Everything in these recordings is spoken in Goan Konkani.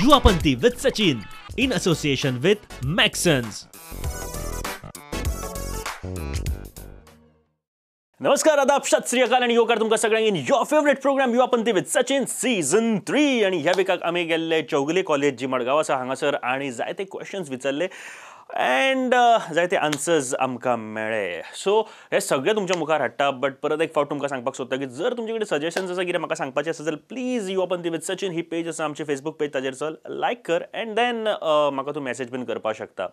Yuvapanti with Sachin in association with Maxons. नमस्कार, आदाब, सत श्री अकाल आनी येवकार तुमकां सगळ्यांक in your favourite programme Yuvapanti with Sachin season 3. आनी ह्या विकाक आमी गेल्ले चौगुले कॉलेज जी मडगांव आसा हांगासर आनी जायते क्वेश्चन्स विचारले अँड जायते आन्सर्स आमकां मेळ्ळे. सो हे सगळे तुमच्या मुखार हाडटा, बट परत एक फावट तुमकां सांगपाक सोदता की जर तुमचे कडेन सजेशन्स आसा कितें म्हाका सांगपाचें आसा जाल्यार प्लीज युवापंती विथ सचिन he page आसा आमची फेसबूक पेज, ताजेर चल लायक कर अँड then म्हाका तूं मॅसेज बीन करपाक शकता.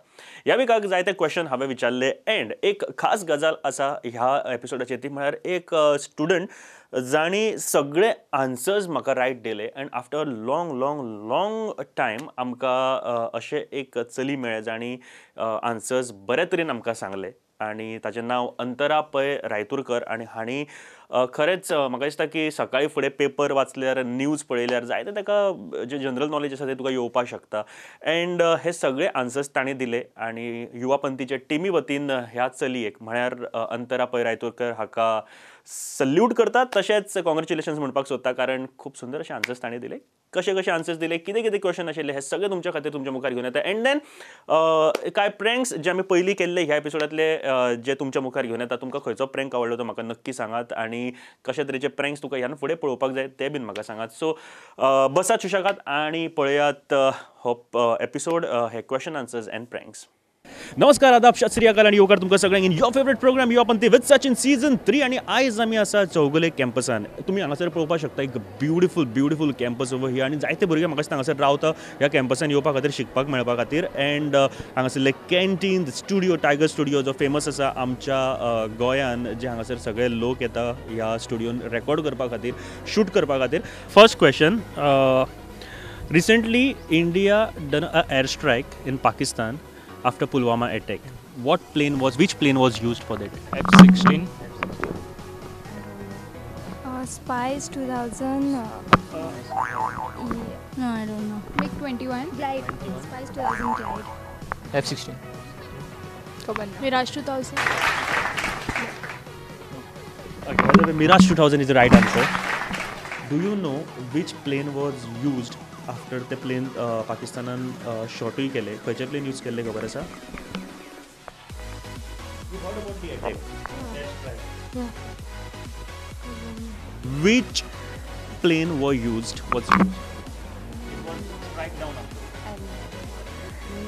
ह्या विकाक जायते क्वेश्चन हांवें विचारले अँड एक खास गजाल आसा ह्या एपिसोडाचेर, ती म्हळ्यार एक स्टुडंट जाणी सगळे आन्सर्स म्हाका रायट दिले and after long long long time आमकां अशें एक चली मेळ्ळें जाणी आन्सर्स बरे तरेन आमकां सांगले आनी ताचें नांव अंतरा पै रायतुरकर. आनी हांणी खरेंच म्हाका दिसता की सकाळी फुडें पेपर वाचल्यार, न्यूज पळयल्यार जायते ताका जे जनरल नॉलेज आसा तें तुका येवपाक शकता. अँड हे सगळे आन्सर्स ताणें दिले आनी युवापंथीचे टिमी वतीन ह्या चलयेक म्हळ्यार अंतरा पै रायतुरकर हाका सल्यूट करतात, तशेंच कॉंग्रेच्युलेशन्स म्हणपाक सोदता कारण खूब सुंदर अशे आन्सर्स ताणें दिले. कशे कशे आन्सर्स दिले, कितें कितें क्वेश्चन आशिल्ले हे सगळे तुमच्या खातीर तुमच्या मुखार घेवन येता. अँड then कांय प्रँक्स जे आमी पयलीं केल्ले ह्या एपिसोडांतले जे तुमच्या मुखार घेवन येता, तुमकां खंयचो प्रँक आवडलो तो म्हाका नक्की सांगात आनी कशे तरेचे प्रँक्स तुका ह्यान फुडें पळोवपाक जाय ते बीन म्हाका सांगात. सो बसात सुशेगाद आनी पळयात हो एपिसोड, हे क्वेश्चन आन्सर्स अँड प्रँक्स. नमस्कार, आदाब, सत श्री अकाल आनी येवकार तुमकां सगळ्यांक in your favourite programme Yuvapanti with Sachin season 3. आनी आयज आमी आसा चौगुले कॅम्पसान. तुमी हांगासर पळोवपाक शकता एक beautiful beautiful campus over here आनी जायते भुरगे म्हाका दिसता हांगासर रावता ह्या कॅम्पसान येवपा खातीर, शिकपाक मेळपा खातीर. अँड हांगासरले कॅन्टीन, स्टुडियो, टायगर स्टुडियो जो फेमस आसा आमच्या गोंयान, जे हांगासर सगळे लोक येता ह्या स्टुडियोन रेकॉर्ड करपा खातीर, शूट करपा खातीर. First question, recently India done a air strike in Pakistan after Pulwama attack. What plane was, which plane was used for that? F-16. Spice 2000. No, I don't know. MiG-21. Glide. Spice 2000 Glide. F-16. Mirage 2000. Okay, by the way, Mirage 2000 is the right answer. Do you know which plane was used after ते प्लेन पाकिस्तानान शॉटूय केले? खंयचे प्लेन यूज केल्ले खबर आसा? Which plane was used? Was used? It was strike down after.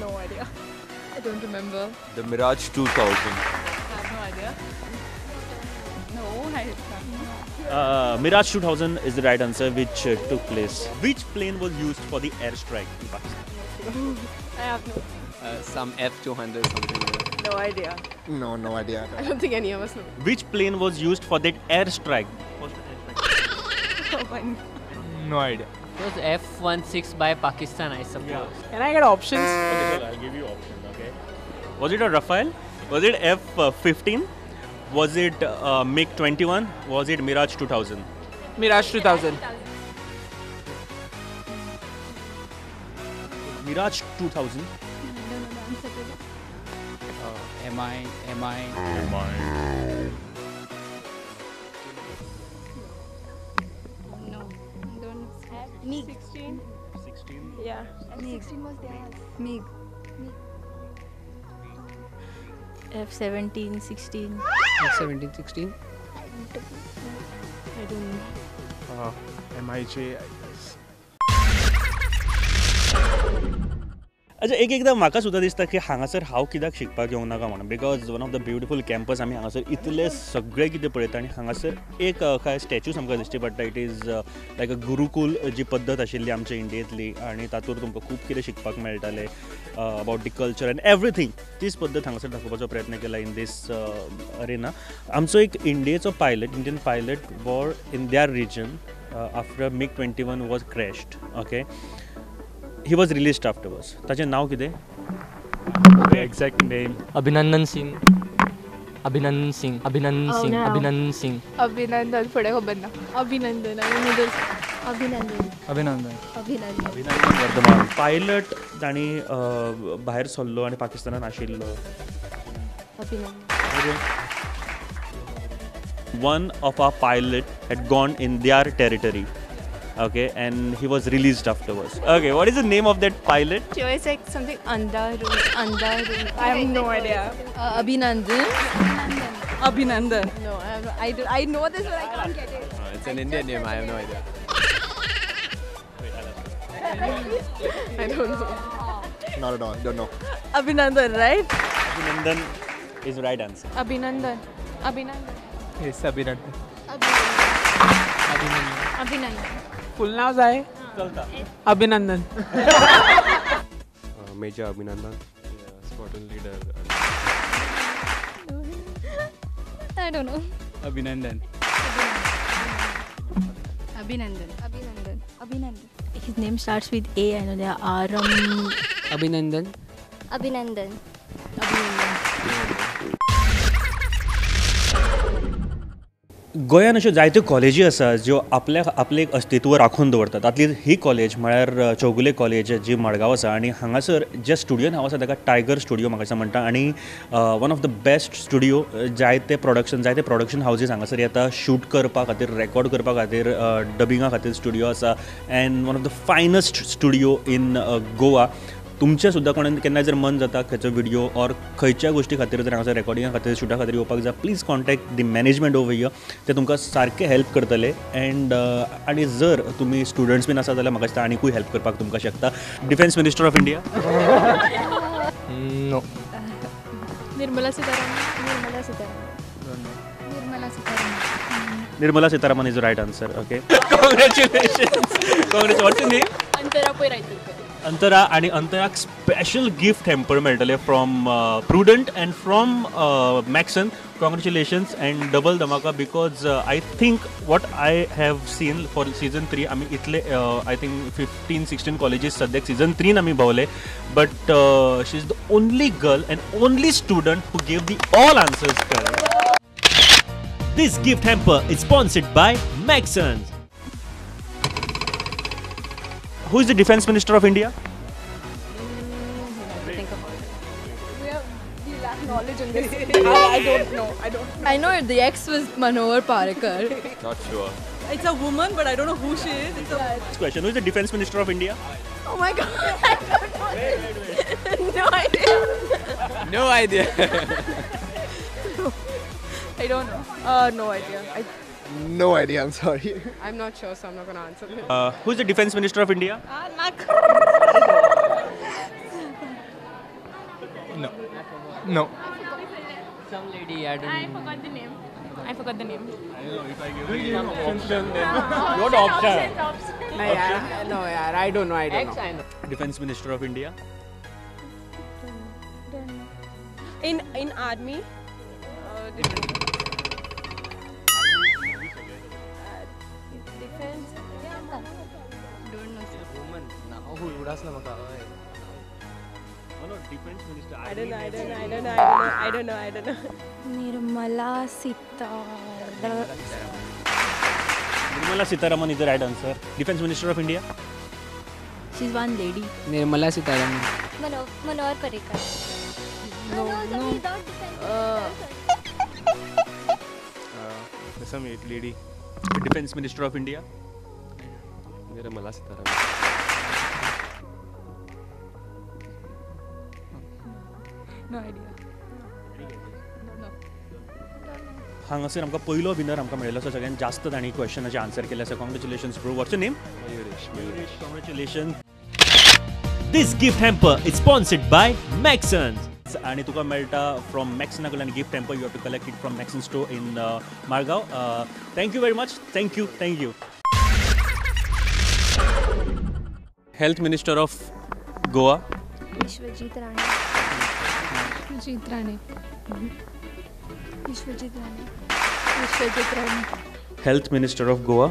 No idea. I don't remember. The Mirage 2000. I have no idea. No, I don't know. Mirage 2000 is the right answer, which took place. Which plane was used for the airstrike in Pakistan? I have no. Some F-200 something like that. No idea. No, no idea. I don't think any of us know. Which plane was used for that airstrike? Oh my. No idea. It was F-16 by Pakistan, I suppose. Yeah. Can I get options? Okay, so I'll give you options. Okay. Was it a Rafale? Was it F-15? Was it MiG-21? Was it Mirage 2000? Mirage 2000. Mirage 2000. I don't know the answer to that. MI. No, don't have. MiG. 16. 16. Yeah. F-16 was there. MiG. F-17, 16. F-17, 16. I don't know. MIJ, I guess. अच्छा, एक एकदां म्हाका सुद्दां दिसता की हांगासर हांव कित्याक शिकपाक येवंक नाका म्हणून, because one of the beautiful campus. आमी हांगासर इतले सगळें कितें पळयता आनी हांगासर एक कांय स्टॅच्यूज आमकां दिश्टी पडटा. It is like a gurukul जी पद्दत आशिल्ली आमच्या इंडियेंतली आनी तातूंत तुमकां खूब कितें शिकपाक मेळटालें about the culture and everything. तीच पद्दत हांगासर दाखोवपाचो प्रयत्न केला इन दीस अरेना. आमचो एक इंडियेचो pilot, Indian pilot war in their region after MiG-21 was crashed. Okay, he was released afterwards. ताचें नांव कितें? The exact name. Abhinandan Singh. Abhinandan Singh. Abhinandan Singh. No. Abhinandan Singh. Abhinandan फुडें खबर ना. Abhinandan. I don't know this. Abhinandan. Abhinandan. Abhinandan. Abhinandan Varthaman. Pilot तांणी भायर सरलो आनी पाकिस्तानान आशिल्लो. Abhinandan. One of our pilot had gone in their territory. Okay, and he was released afterwards. Okay, what is the name of that pilot? Sure, it's like something Andaru. Andaru. I have no idea. Abhinandan. Abhinandan. No, I know this, but I can't get it. It's an Indian name. I have no idea. I don't know. Not at all. Don't know. Abhinandan, right? Abhinandan is the right answer. Abhinandan. Abhinandan. Yes, Abhinandan. Abhinandan. Abhinandan. Full नाव जाय? चलता. Abhinandan. Major Abhinandan. Yeah, squadron leader. I don't know. Abhinandan. Abhinandan. Abhinandan. Abhinandan. His name starts with A. I know they are Aram. Abhinandan. Abhinandan. Abhinandan. गोंयान अश्यो जायत्यो कॉलेजी आसा ज्यो आपल्या आपलें एक अस्तित्व राखून दवरतात. तातली ही कॉलेज म्हळ्यार चौगुले कॉलेज जी मडगांव आसा आनी हांगासर जे स्टुडियोन हांव आसा ताका टायगर स्टुडियो म्हाका दिसता म्हणटा आनी one of the best studio. जायते प्रोडक्शन हावजीस हांगासर येता शूट करपा खातीर, रेकॉर्ड करपा खातीर, डबिंगा खातीर स्टुडियो आसा and one of the finest studio in Goa. तुमचें सुद्दां कोणाक केन्नाय जर मन जाता खंयचो व्हिडियो ऑर खंयच्या गोश्टी खातीर जर हांगासर रेकॉर्डिंगा खातीर शुटा खातीर येवपाक जाय, please contact the management over here. ते तुमकां सारकें हेल्प करतले एंड आनी जर तुमी स्टुडंट्स बीन आसा जाल्यार म्हाका दिसता आनिकूय हेल्प करपाक तुमकां शकता. Defence minister of India? No. Nirmala Sitharaman. Nirmala Sitharaman. Nirmala Sitharaman. Nirmala Sitharaman is the right answer. Okay, congratulations. Congrats. What's your name? Antara Pai Raiturkar. Antara आणि अंतराक स्पेशल गिफ्ट हॅम्पर मेळटलें from Prudent and from Maxon. Congratulations and double dhamaka because I think what I have seen for season 3 आमी इतले I think 15-16 colleges सद्याक सीझन 3 आमी भोंवले, but she is the only girl and only student who gave the all answers correct. This gift hamper is sponsored by Maxons. Who is the Defense Minister of India? Think about it. We lack knowledge in this. I don't know. I don't know. I know the ex was Manohar Parrikar. Not sure. It's a woman, but I don't know who she is. It's a question. Who is the Defense Minister of India? Oh my God! I don't know. Wait. No idea. No idea. I don't know. No idea. No idea, I'm sorry. I'm not sure, so I'm not going to answer this. Who is the Defense Minister of India? No. No. Some lady, I don't know. I forgot the name. I forgot the name. I don't know if I give you an option then. What option? No, yeah, no, yeah, I don't know. I don't know. Defense Minister of India? Don't know. In army? Defense. Don't know. Woman. Now who उडास ना मका. No, defense minister. I don't know. I don't know. I don't know. I don't know. I don't know. Nirmala Sitharaman. Nirmala Sitharaman is the right answer. Defense Minister of India? She's one lady. Nirmala Sitharaman. Manohar Parrikar. No, no. There's some lady. Defense Minister of India? Nirmala Sitharaman. No idea. No. हांगासर आमकां पयलो विनर आमकां मेळिल्लो आसा. सगळ्यांत जास्त तांणी क्वेश्चनाचे आन्सर केले आसा. Congratulations bro. What's your name? Mayuresh. Mayuresh, congratulations. This gift hamper is sponsored by Maxons. आनी तुका मेळटा फ्रॉम मॅक्सना कडल्यान gift hamper. You have to collect it from Maxon store in Margao. Thank you very much. Thank you. Thank you. Health Minister of Goa? Vishwajit Rane. Vishwajit Rane. Vishwajit Rane. Vishwajit Rane. Health Minister of Goa?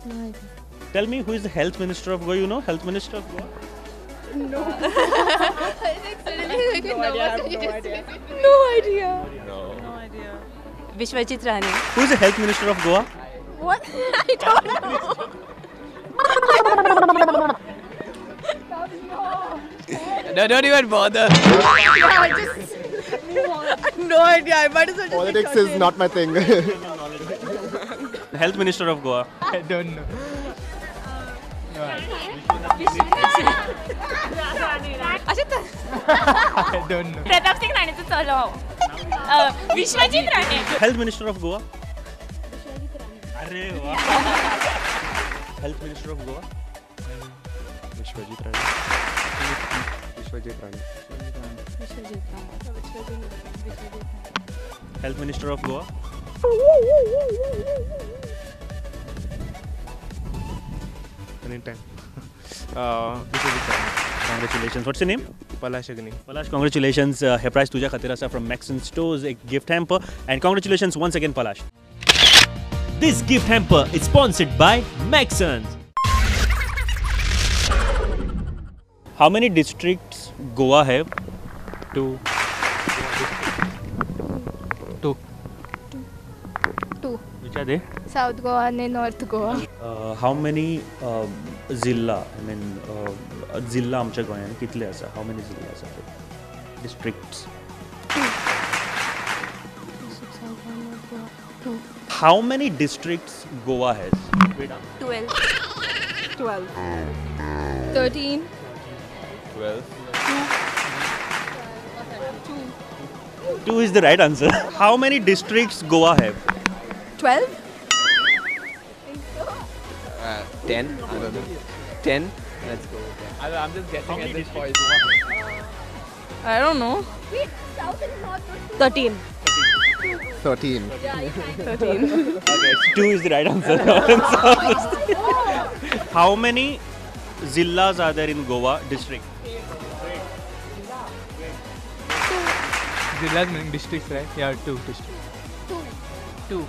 No idea. Tell me, who is the Health Minister of Goa? You know Health Minister of Goa? No. No idea. No idea. No idea. No. No idea. Vishwajit Rane. Who is the Health Minister of Goa? What? I don't know. No, don't even bother. Yeah, just No idea. I might as well just Politics is not my thing. Health Minister of Goa. I don't know. I don't know. Pratap Singh Rane चलो. Vishwajit Rane. Health Minister of Goa. अरे वाह. Health Minister of Goa. Vishwajit Rane. Vishwajit Rane. Vishwajit Rane. Health Minister of Goa. Anytime. Vishwajit Rane. Congratulations. What's your name? Palash Agni. Palash, congratulations. Hey prize तुझ्या खातीर आसा from Maxon Stores, एक gift hamper, and congratulations once again, Palash. This gift hamper is sponsored by Maxons. How many districts Goa have? 2. 2. 2. Which are they? South Goa and North Goa. How many zilla? I mean, zilla आमच्या गोंयांत कितले आसा? How many zilla आसा? Districts. 2. South Goa, North Goa. 2. How many districts Goa has? 12. 12. 13. 12. 2. 2 is the right answer. How many districts Goa have? 12. 10. I don't know. 10. Let's go with 10. I'm just guessing at this point. I don't know. Wait, South and North. 13. 13. 13. Okay, 2 is the right answer. How many zillas are there in Goa district? Zillas meaning districts, right? Yeah, 2 districts. 2. 2.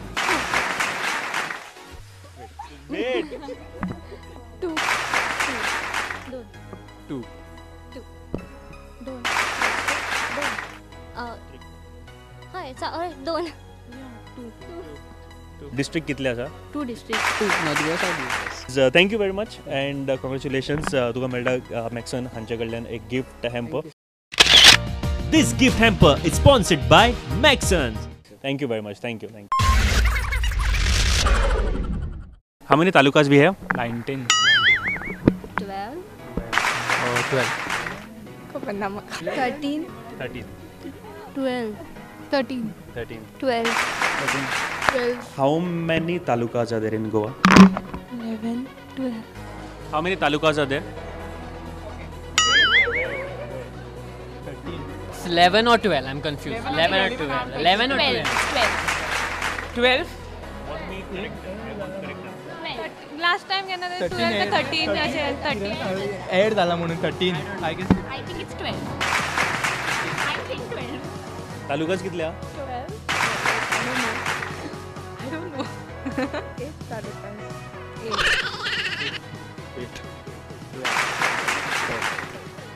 Wait. 2. 2. 2. 2. 2. Hi, 2. 2. District कितले आसा? 2 districts. 2. North Goa, South Goa. Thank you very much and congratulations. तुका मेळटा Maxon हांचे कडल्यान एक gift hamper. This gift hamper is sponsored by Maxons. Thank you very much. Thank you. Thank you. How many talukas we have? 19. 12. 12. 13. 13. 12. 13. 13. 12. 13. 12. How many talukas are there in Goa? 11. 12. How many talukas are there? 13. It's 11 or 12. I'm confused. 11 or 12. 11 or 12. 12. 12. Last time केन्ना 12 13 अशें 13. Add जाला म्हणून 13. I guess. I think it's 12. I think 12. Talukas कितले आहा? 12. I don't know. 8 talukas. 8.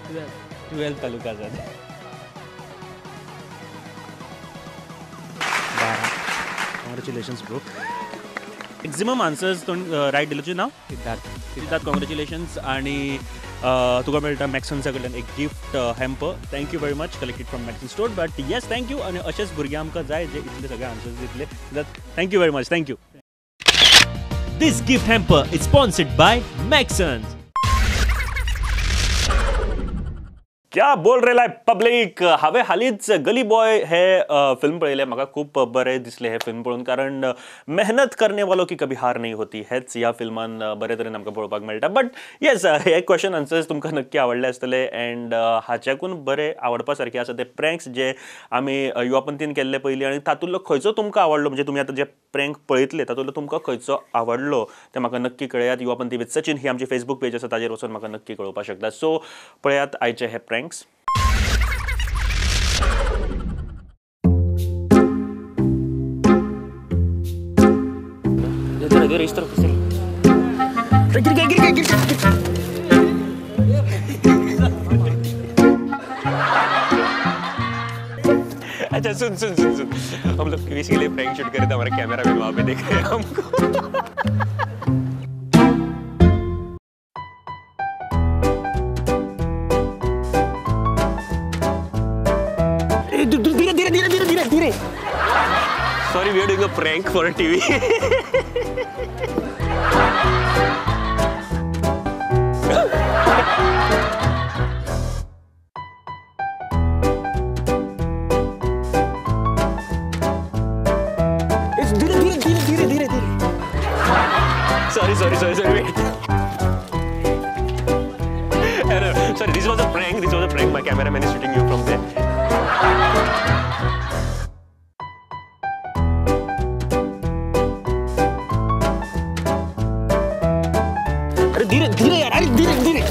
12. 12 talukas are there. 12. Congratulations, bro. Maximum answers right दिलो तुझें नांव? सिद्धार्थ. सिद्धार्थ, congratulations. आणि तुका मेळटा मॅक्सन्सा कडल्यान एक gift hamper. Thank you very much. Collected from Maxon store. But yes, thank you. आनी अशेच भुरगे आमकां जाय जे इतले सगळे आन्सर्स दितले. Siddharth, thank you very much. Thank you. This gift hamper is sponsored by Maxons. क्या बोल रे पब्लिक. हांवें हालींच गली बॉय हे फिल्म पळयलें. म्हाका खूब बरें दिसलें हें फिल्म पळोवन, कारण मेहनत करने वालों की कभी हार नहीं होती हेच ह्या फिल्मान बरे तरेन आमकां पळोवपाक मेळटा. बट येस, हे क्वेश्चन आन्सर्स तुमकां नक्की आवडले आसतले एंड हाच्याकून बरे आवडपा सारके आसा ते प्रँक्स जे आमी युवापंथीन केल्ले पयलीं, आनी तातूंतलो खंयचो तुमकां आवडलो, म्हणजे तुमी आतां जे प्रँक पळयतले तातूंतलो तुमकां खंयचो आवडलो तें म्हाका नक्की कळयात. युवापंथी विथ सचिन ही आमची फेसबूक पेज आसा, ताजेर वचून म्हाका नक्की कळोवपाक शकता. सो पळयात आयचे हे प्रँक्स. इधर इधर इस तरफ इस तरफ गिर गया गिर गया गिर गया. अच्छा सुन सुन सुन सुन, हम लोग किसी के लिए प्रैंक शूट कर रहे थे, हमारा कैमरा मैन वहाँ पे देख रहे हैं हमको. धीरे धीरे धीरे धीरे धीरे धीरे. Sorry, we are doing a prank for TV. धीरे धीरे धीरे धीरे धीरे धीरे. Sorry sorry sorry sorry, wait. Sorry, this was a prank. This was a prank. My cameraman is shooting you from there. अरे धीरे धीरे यार, अरे धीरे धीरे.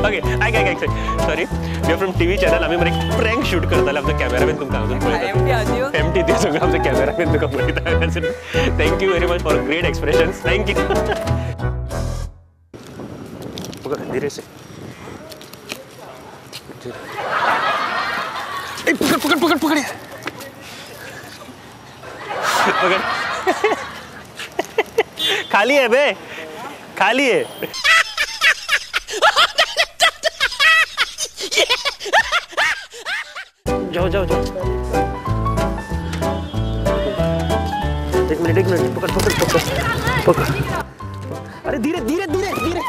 Okay, I sorry. We are from TV channel. आम्ही एक prank shoot करताले. आमचा कॅमेरामॅन तुमकां अजून पळयता. एमटी ते सगळं आमचा कॅमेरामॅन तुका पळयता. Thank you very much for great expressions. Thank you. पकड़ धीरे से. ए पकड़ पकड़ पकड़ पकड़ पकड़. खाली है बे, खाली है. जाओ जाओ जाओ. एक मिनट एक मिनट, पकड़ पकड़ पकड़ पकड़. अरे धीरे धीरे धीरे धीरे.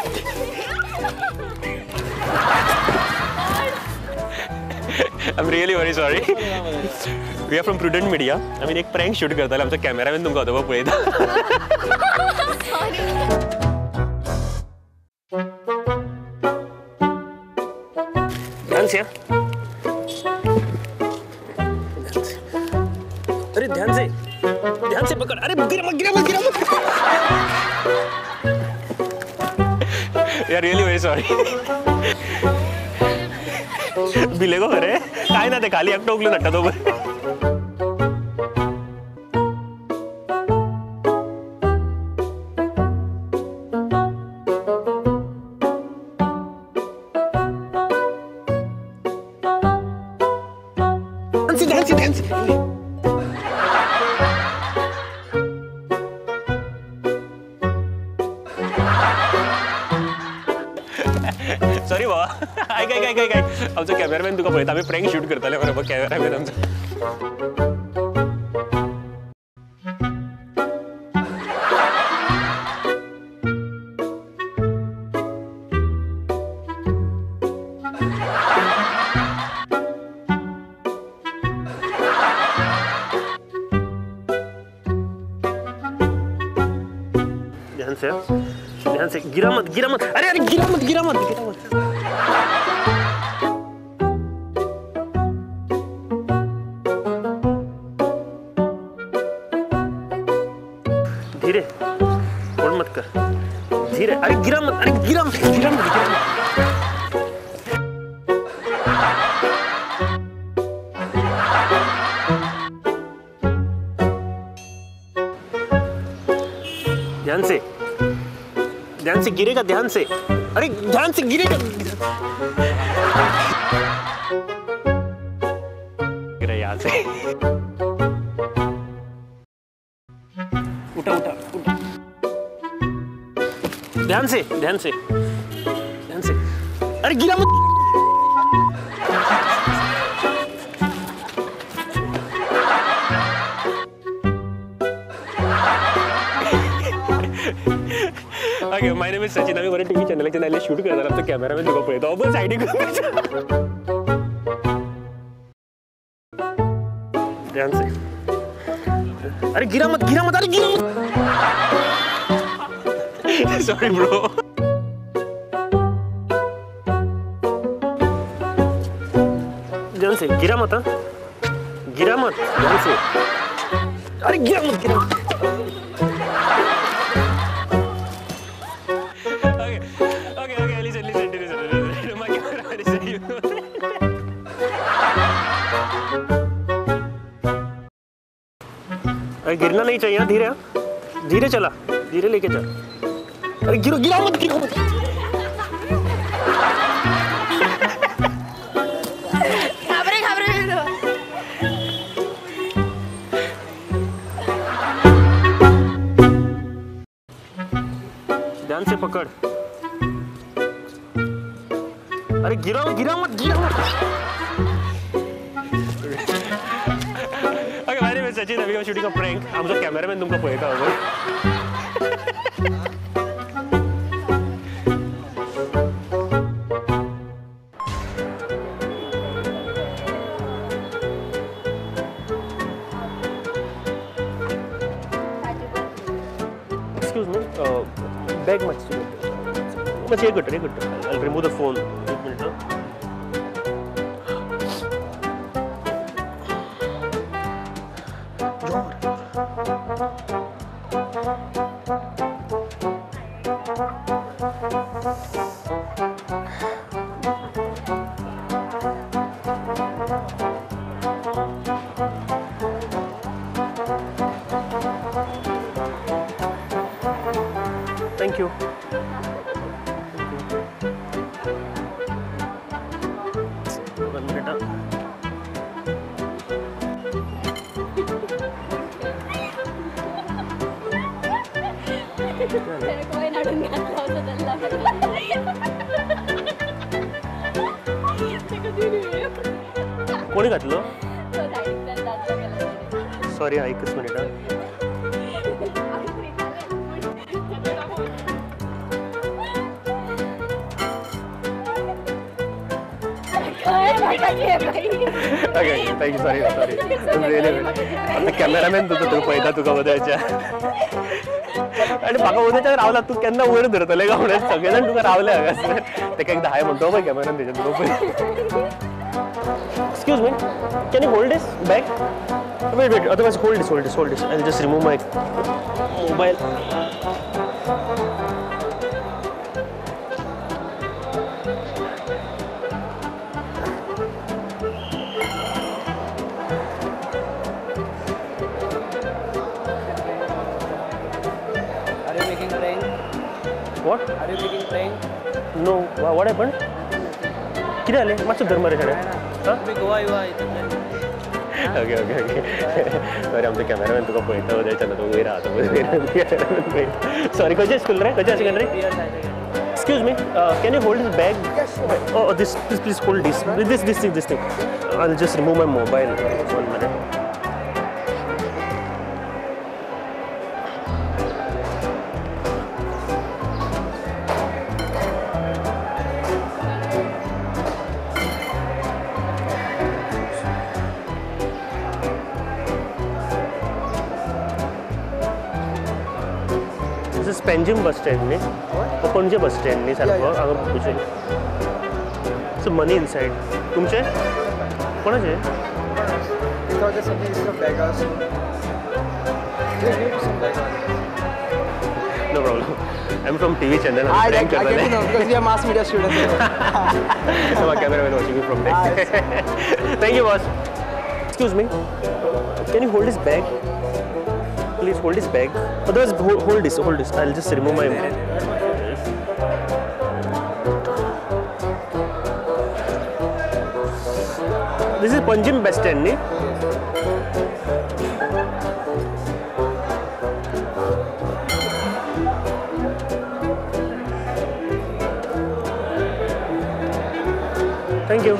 I'm really very sorry. We are from Prudent Media. I mean, एक prank shoot करताले. आमचा कॅमेरामॅन तुमकां आतां पळयता. ध्यान से. अरे ध्यान से, ध्यान से पकड़. अरे गिरा मत गिरा मत गिरा मत. We are really very sorry. भिले गो खरें काय ना ते खाली एकटो उखलून हाडटा तो. ध्यान से. सॉरी बाबा. ऐक ऐक ऐक ऐक, आमचो कॅमेरामॅन तुका पळयता. आमी प्रँक शूट करताले बरोबर. कॅमेरामॅन आमचो. ध्यान से, ध्यान से, गिरा मत गिरा मत. अरे अरे गिरा मत गिरा मत गिरा मत. धीरे, होल्ड मत कर, धीरे. अरे गिरा मत, अरे गिरा मत गिरा मत गिरा मत. ध्यान से, ध्यान से गिरेगा, ध्यान से. अरे ध्यान से गिरेगा. गिरा यहाँ से. उठा उठा उठा. ध्यान से, ध्यान से, ध्यान से. अरे गिरा मत. Okay, my name is Sachin. आम्ही बरें टीव्ही चॅनलाचेर आयले शूट करताले. आमचो कॅमेरामॅन तुका पळयता. हो सायडीक. ध्यान से. अरे गिरा मत गिरा मत, अरे गिरा मत. Sorry bro. ध्यान से, गिरा मत. हाँ गिरा मत, ध्यान से. अरे गिरा मत गिरा मत. Okay, okay, listen, listen, listen, listen. My cameraman is you. अरे गिरना नहीं चाहिए, धीरे धीरे चला, धीरे लेके चल. अरे गिरो, गिरा मत गिरा मत. घाबरे घाबरे. ध्यान से पकड़. अरे गिरा गिरा मत गिरा मत. Okay, my name is Sachin. We are shooting a prank. आमचो कॅमेरामॅन तुमकां पळयता हांगा. Excuse me, bag much. Much एक minute. I'll remove the phone. एक minute. Thank you. One minute. कोणी घातलं? सॉरी, एकच minute. Okay, thank you. Sorry, sorry. Really, आता कॅमेरामॅन तुझो तुका पळयता तुका उद्याच्या आनी म्हाका उद्याच्या रावला तूं केन्ना वयर धरतले काय म्हणून सगळे जाण तुका रावले हांगासर. तेका एकदां हाय म्हणटा पळय कॅमेरान तेच्या तुका पळय. Excuse me, can you hold this bag? Wait, wait, otherwise hold this, hold this, hold this. I'll just remove my mobile. Are you making prank? What? Are you making prank? No. What happened? कितें जालें? मातसो धर मरे साडे. Goa you are. Okay, okay, okay. Sorry, आमचो कॅमेरामॅन तुका पळयता उद्याच्यान तो वयर आहा तो वयर. सॉरी, खंयचे स्कूल रे? खंयचे secondary? Excuse me, can you hold this bag? Yes, sure. Oh, this, please, please hold this. This, this thing, this thing. I'll just remove my mobile. 1 minute. This is Panjim bus stand, न्ही? Panaji bus stand न्ही सारको हांगा पुसून. So money inside. तुमचे? कोणाचे? No problem. I'm from TV channel. I get to know because we are mass media students. So my cameraman watching me from there. Thank you, boss. Excuse me. Can you hold this bag? Please hold this bag. Otherwise, hold this. Hold this. I'll just remove my. This is Panjim bus stand, नी? Thank you.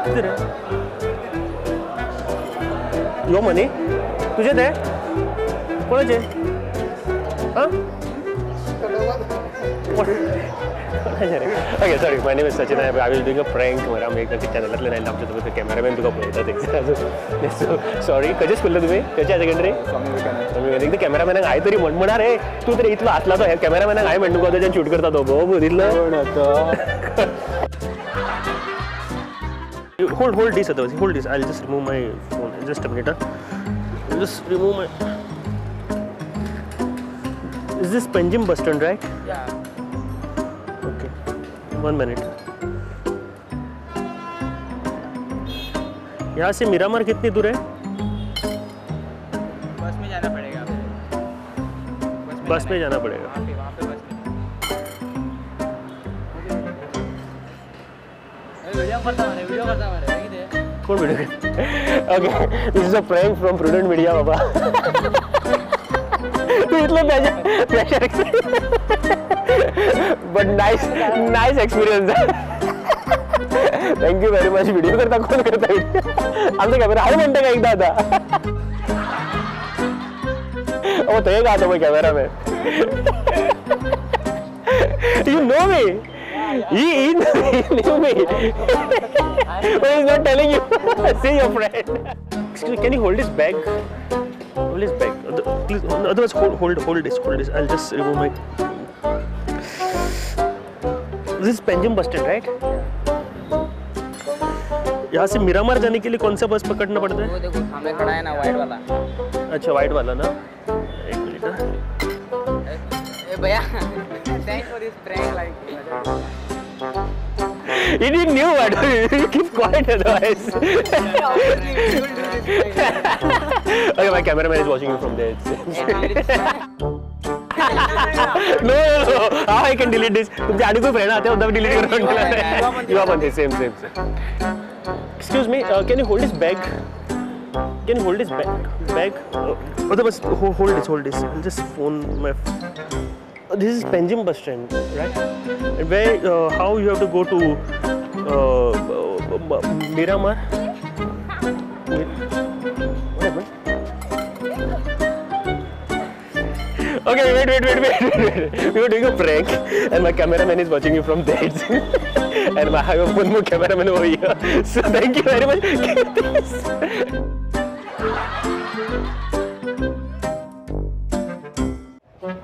कितें रे? Your money? तुझे ते? कोणाचे? हां? कोणाचे रे? Okay, sorry, my name is Sachin. I was doing a prank. आमी एक चॅनलांतल्यान आयिल्ले आमच्या तुका कॅमेरामॅन तुका पळयता ते. सो सॉरी, खंयचे स्कूल तुमी? खंयचे हायर सेकंडरी? स्वामी विवेकानंद. एकदां कॅमेरामॅनाक हाय तरी म्हण म्हणा रे. तूं तरी इतलो हातला तो कॅमेरामॅनाक हाय म्हण तुका ताच्यान शूट करता तो भोव इतलो. Hold, hold this otherwise. Hold this. I'll just remove my phone. Just a minute. Huh? Just remove my. Is this Panjim bus stand, right? Yeah. Okay. 1 minute. यहाँ से मिरामार कितनी दूर है? बस में जाना पड़ेगा. बस में जाना पड़ेगा. वहाँ पे बस में. वीडियो करता हमारे, वीडियो करता हमारे. कोण video? Okay, this is a prank from Prudent Media बाबा. तू इतलो pressure. But nice nice experience. Thank you very much. Video करता कोण करता आमचा कॅमेरा हांव म्हणटा काय एकदा आता ओ थंय गाता पळय cameraman. You know me. He knew me. But he's not telling you. See your friend. Excuse me, can you hold this bag? Hold this bag. Please, otherwise hold this, hold this. I'll just remove my. This is Panjim bus stand, right? यहाँ से मिरामार जाने के लिए कौन सा बस पकड़ना पड़ता है? वो देखो सामने खड़ा है ना, व्हाइट वाला। अच्छा, व्हाइट वाला ना। एक मिनट। ए भैया, thanks for this prank like. He didn't knew what. You keep quiet otherwise. Okay, my cameraman is watching you from there. No, no, no. How I can delete this? तुमचे आणि कोई फ्रेंड आते हो डिलीट करून. You are one same same same. Excuse me, can you hold this bag? Can you hold this bag? Bag? Otherwise, hold this, hold this. I'll just phone my. This is Panjim bus stand, right? And where, how you have to go to Miramar? What happened? Okay, wait, wait, wait, wait, wait. We were doing a prank, and my cameraman is watching you from there. And I have one more cameraman over here. So thank you very much. Get this.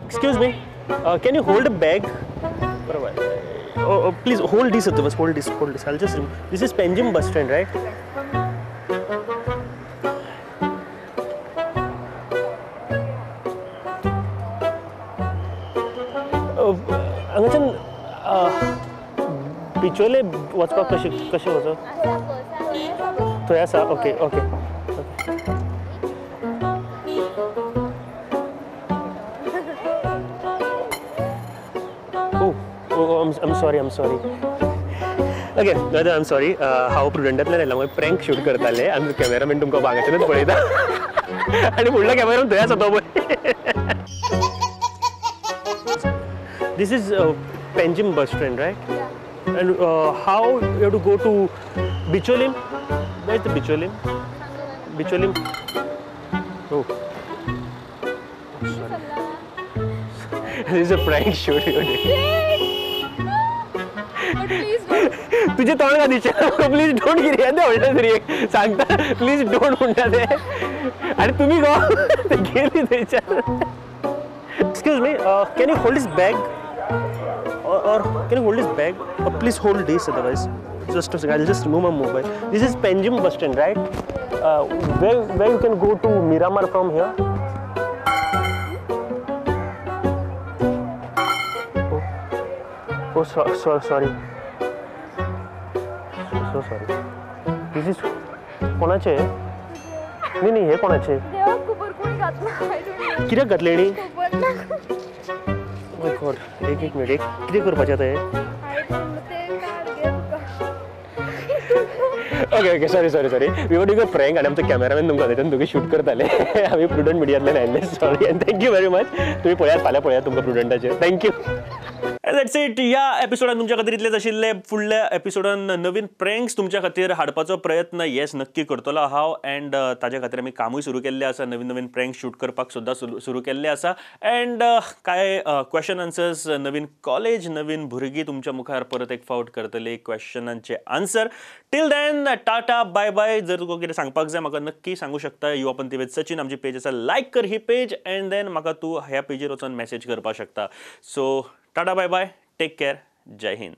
Excuse me. Can you hold a bag? Oh, please hold this, otherwise hold this, hold this. I'll just remove. This is Panjim bus stand, right? हांगाच्यान बिचोले वचपाक कशें कशें वचप? थंय आसा. Okay okay. Oh, I'm sorry, I'm sorry. Okay, brother, I'm sorry. हांव प्रुडंटांतल्यान आयला, मागीर प्रँक शूट करताले आनी कॅमेरामॅन तुमकां हांगाच्यानूच पळयता आनी फुडलो कॅमेरामॅन थंय आसा तो पळय. This is Panjim bus stand, right? Yeah. And how you have to go to Bicholim? Where is the Bicholim? Bicholim. Oh. Sorry. This is a prank shoot you're doing. But please don't. तुझे तोंड का दिशा प्लीज don't गिरी ते व्हडलें तरी सांगता प्लीज don't म्हणटा ते आनी तुमी गो गेली थंयच्यान. Excuse me, can you hold this bag? Or can you hold this bag? Or please hold this, otherwise. Just a second, I'll just remove my mobile. This is Panjim bus stand, right? Where you can go to Miramar from here? Oh, so sorry. So sorry. This is कोणाचे? नाही नाही, हे कोणाचे? देवा खबर कोणी घातला? कित्याक घातले नी? Oh my God, एक एक मिनिट, एक कितें करपाचें आतां हें? Okay okay, sorry sorry sorry. We were doing a prank आनी आमचो कॅमेरामॅन तुमकां थंयच्यान तुमकां शूट करताले. आमी प्रुडंट मिडियांतल्यान आयिल्ले. Sorry and thank you very much. तुमी पळयात, फाल्यां पळयात तुमकां प्रुडंटाचेर. Thank you. That's it. ह्या एपिसोडान तुमच्या खातीर इतलेच आशिल्ले. फुडल्या एपिसोडान नवीन प्रँक्स तुमच्या खातीर हाडपाचो प्रयत्न येस नक्की करतलो हांव. अँड ताज्या खातीर आमी कामूय सुरू केल्लें आसा. नवीन नवीन प्रँक्स शूट करपाक सुद्दां सुरू केल्लें आसा. अँड कांय क्वेश्चन आन्सर्स, नवीन कॉलेज, नवीन भुरगीं तुमच्या मुखार परत एक फावट करतली क्वेश्चनांचे answer. Till then tata bye bye. जर तुका कितें सांगपाक जाय म्हाका नक्की सांगू शकता. You आपण विथ सचिन आमची पेज आसा, लायक कर ही पेज अँड then म्हाका तूं ह्या पेजीर वचून मॅसेज करपाक शकता. So tata bye bye, take care, Jai Hind.